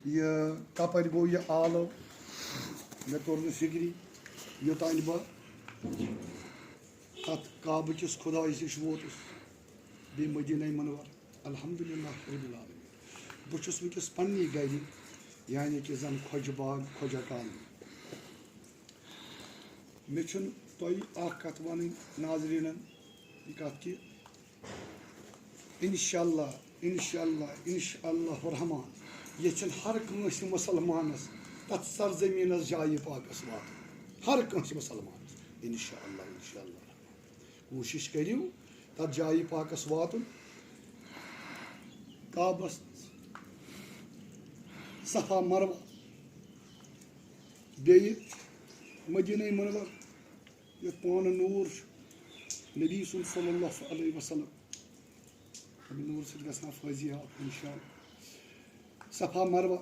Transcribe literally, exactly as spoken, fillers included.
یہِ کَپٲرۍ گوٚو یہِ آلو، مےٚ توٚر نہٕ فِکری، یوٚتانۍ بہٕ اَتھ کعبہٕ کِس خۄدایَس نِش ووتُس، بیٚیہِ مدیٖنَے منوَر۔ الحمدللہ رب العالمین۔ بہٕ چھُس وٕنکیٚس پنٛنی گَرِ، یعنی کہِ زَن خۄجہِ باغ، خۄجہِ کالنی۔ مےٚ چھُنہٕ تۄہہِ اَکھ کَتھ وَنٕنۍ ناظریٖنَن، یہِ کَتھ کہِ اِنشاءاللہ، اِنشاءاللہ، اِنشاءاللہ الرحمن، ییٚژھن ہر کٲنٛسہِ مُسلمانَس تَتھ سرزٔمیٖنَس جایہِ پاکَس واتُن۔ ہر کٲنٛسہِ مُسلمانَس۔ اِنشاءاللہ، اِنشاءاللہ الرحمن۔ کوٗشِش کٔرِو تَتھ جایہِ پاکَس واتُن۔ کعبَس، صفا مروہ، بیٚیہِ مدیٖنَے منوَر، یَتھ پانہٕ نوٗر چھُ نبی سُنٛد صلی اللہ علیہ وسلم۔ تَمہِ نوٗر سۭتۍ گژھان فٲضی حال اِنشاءاللہ۔ صفا مروہ۔